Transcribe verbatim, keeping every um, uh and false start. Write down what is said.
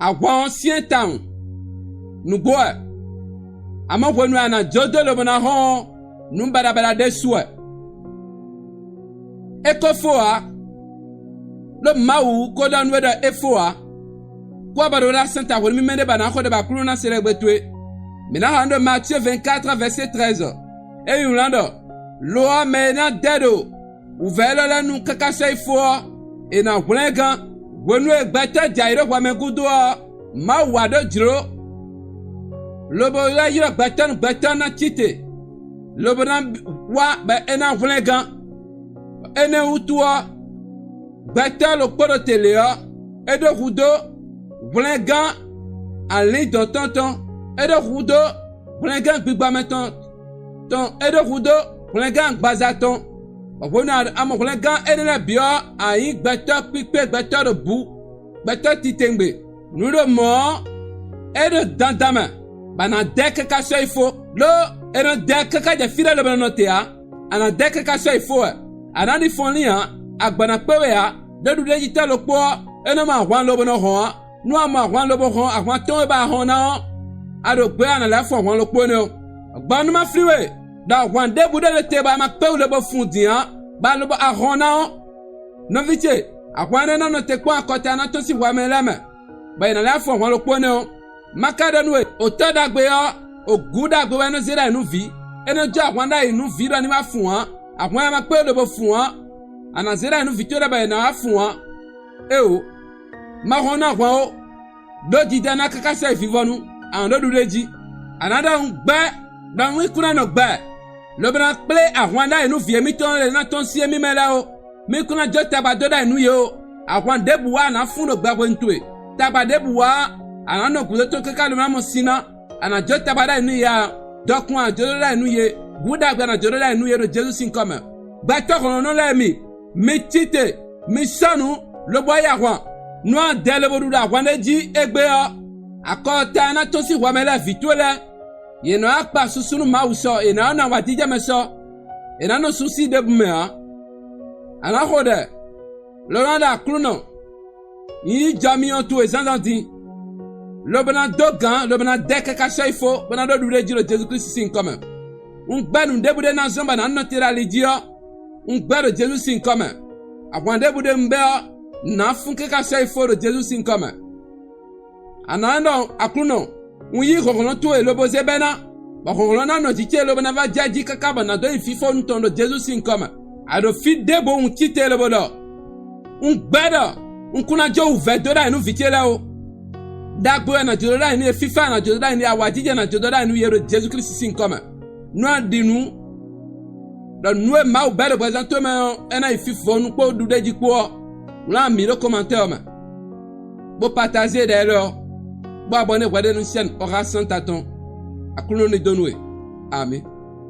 Ahwan ɔ́ syɛ́n tawun, nǔgbó wɛ; amɔ̌ hwenu e a nǎ jó dó lobo ná hɔn ɔ́, nǔ baɖabaɖa ɖésú wɛ. É ko fó ǎ, ɖó Mawu ko ɖɔ nú we ɖɔ é fó ǎ. Kú ɔ́ bɔ ɖo ná sɛn ta hwenu mímɛ́ ɖé ba ná xo ɖɛ bɔ Aklúnɔ ná se lɛ́ gbe towe. Mǐ ná xa nú ɖo Matíe vɛ̌nkátrɔ́ vɛ̌sé trɛ́zɔ. É nyí wlán ɖɔ: Lo ɔ́, mɛ e ná dɛ ɖo wǔvɛ́ élɔ́ lɛ́ɛ nu káká sɔ́ yi fó ɔ́, è nǎ hwlɛ́n ɛ gán. Hwenu e gbɛtɔ́ jɛ ayǐ ɖo hwɛ mɛ gúdo ɔ́, Mawu wá ɖó jlǒ, lobo lɛ́ ylɔ́ gbɛtɔ́ nú gbɛtɔ́ ná cí te, lobo ná wá bɔ é ná hwlɛ́n gán. Énɛ́ wútu ɔ́, gbɛtɔ́ ɖokpó ɖo te lě ɔ́, é ɖó hudó hwlɛngán alǐndɔ̌ntɔn tɔn, é ɖó hudó hwlɛngán gbigbɔmɛ tɔn tɔn, é ɖó hudó hwlɛngán agbaza tɔn. Bɔ hwenu e a mɔ hwlɛngán énɛ́ lɛ́ɛ bǐ ɔ́, a nyǐ gbɛtɔ́ kpíkpé gbɛtɔ́ ɖo bǔ, gbɛtɔ́ titewungbe. Nǔ ɖo mɔ̌ ɔ́, é ɖo dandan mɛ, bɔ a nǎ dɛ káká sɔ́ yi fó, ɖó è nɔ dɛ káká jɛ fí ɖé lobo nɔ nɔ te ǎ. A nǎ dɛ káká sɔ́ yi fó wɛ. A nǎ ɖi fɔnlín ǎ; agba ná kpé we ǎ, ɖó ɖuɖéjítɔ́ ɖokpó ɔ́, é nɔ mɔ ahwan lobo nɔ hɔn ǎ. Nú a mɔ ahwan lobo hɔn ahwan tɔn e ba a hɔn ná ɔ́, a ɖo gbé a nǎ lɛ́ fɔ ahwan ɖokpó énɛ́ ɔ́. Gbɔ nú má flín we ɖɔ ahwan ɖěbǔ ɖé ɖo te bɔ a ma kpé wú lobo fun din ǎ, bɔ a lobo a hɔn ná ɔ́. Nɔví ce, ahwan énɛ́ ná nɔ te kpɔ́n akɔta ná tɔn sín hwɛ mɛ lɛ́ɛ mɛ, bɔ è nǎ lɛ́ fɔ ahwan ɖokpó énɛ́ ɔ́. Má ka ɖɔ nú we, otɔ́ ɖagbe ɔ́, ogǔ ɖagbe wɛ é nɔ zé ɖ'ayǐ nú vǐ; é nɔ jó ahwan ɖ'ayǐ nú vǐ ɖɔ ní ma fun ǎ; ahwan e ma kpé lobo fun ɔ́, a nǎ zé ɖ'ayǐ nú vǐ towe lɛ́ɛ bɔ yě ná wá fun ǎ. Éeǒ, ma hɔn nú ahwan ó, ɖó dida ná káká sɛ vivɔnu, a nǎ ɖó ɖuɖéjí. A nǎ ɖɔ un gbɛ́ ɖɔ un yí kúnná nɔ gbɛ, lobo ná kplé ahwan ɖ'ayǐ nú vǐ émítɔn lɛ́ɛ ná tɔ́n sí émí mɛ lɛ́ɛ ó. Mi kún ná jó tagba dó ɖ'ayǐ nú yě ó. Ahwan ɖěbǔ wá a nǎ fún ɖo gbɛhwenu towe; tagba ɖěbǔ wá a nǎ nɔ gǔdo tɔn káká lobo ná mɔ sin ná. A nǎ jó tagba ɖ'ayǐ nú yě a? Dɔkun a nǎ jó ɖó ɖ'ayǐ nú yě; bǔ ɖagbe a nǎ jó ɖó ɖ'ayǐ nú yě ɖo Jezu sín kɔ mɛ. Gbɛtɔ́ hlɔ̌nhlɔ́n lɛ́ɛ mi, mi cí te, mi sɔ́ nǔ, lobo wá yi ahwan. Nú a dɛ lobo ɖu ɖo ahwan ɖé jí égbé ɔ́, akɔta e ná tɔ́n sín hwɛ mɛ lɛ́ɛ vǐ towe lɛ́ɛ, yě nɔ wá kpa susu nú Mawu sɔ; yě ná wá nɔ awǎjijɛ mɛ sɔ; yě ná nɔ súsí ɖěbǔ mɛ ǎ. A nǎ xo ɖɛ, lo ná ɖɔ: Aklúnɔ, nyí yi jɔ myɔ towe zǎnzǎn din, lobo ná dó gǎn, lobo ná dɛ káká sɔ́ yi fó, bó ná ɖó ɖuɖéjí ɖo Jezu Klísu sín nyǐkɔ mɛ. Un gbɛ́ nǔ ɖěbǔ ɖé ná zɔ́n bɔ nǎ nɔ te ɖo ali jí ɔ́, un gbɛ́ ɖo Jezu sín nyǐkɔ mɛ. Ahwan ɖěbǔ ɖé un bɛ́ ɔ́, nǎ fún káká sɔ́ yi fó ɖo Jezu sín nyǐkɔ mɛ. A nǎ ɖɔ: Aklúnɔ, un yí hlɔ̌nhlɔ́n towe lobo zé bɛ́ ná, bɔ hlɔ̌nhlɔ́n ná nɔ jǐ ce lobo ná vá jɛ jí káká bɔ nǎ dó nyi fífónu tɔn ɖo Jezu sín nyǐkɔ mɛ. A ɖo fí ɖěbǔ hun cí te lobo ɖɔ: Un gbɛ́ ɖɔ un kún ná jó wǔvɛ́ dó ɖ'ayǐ nú vǐ ce lɛ́ɛ ó. Ɖagbe wɛ nǎ jó dó ɖ'ayǐ nú yě; fífá nǎ jó dó ɖ'ayǐ nú yě; awǎjijɛ nǎ jó dó ɖ'ayǐ nú yě ɖo Jezu Klísu sín nyǐkɔ mɛ. Nú a ɖi nǔ ɖɔ nǔ e Mawu bɛ́ ɖo gbɛzán towe mɛ ɔ́, é ná yi fífɔnu kpó ɖuɖéjí kpó ɔ́, wlán mǐ ɖo kɔmantɛ́ ɔ́ mɛ, bó patáze ɖɛ élɔ́ ɔ́, bó abɔné hwɛɖénu sɛ́n Ɔxá Sánta tɔn. Aklúnɔ ní dó nú we. Amǐ.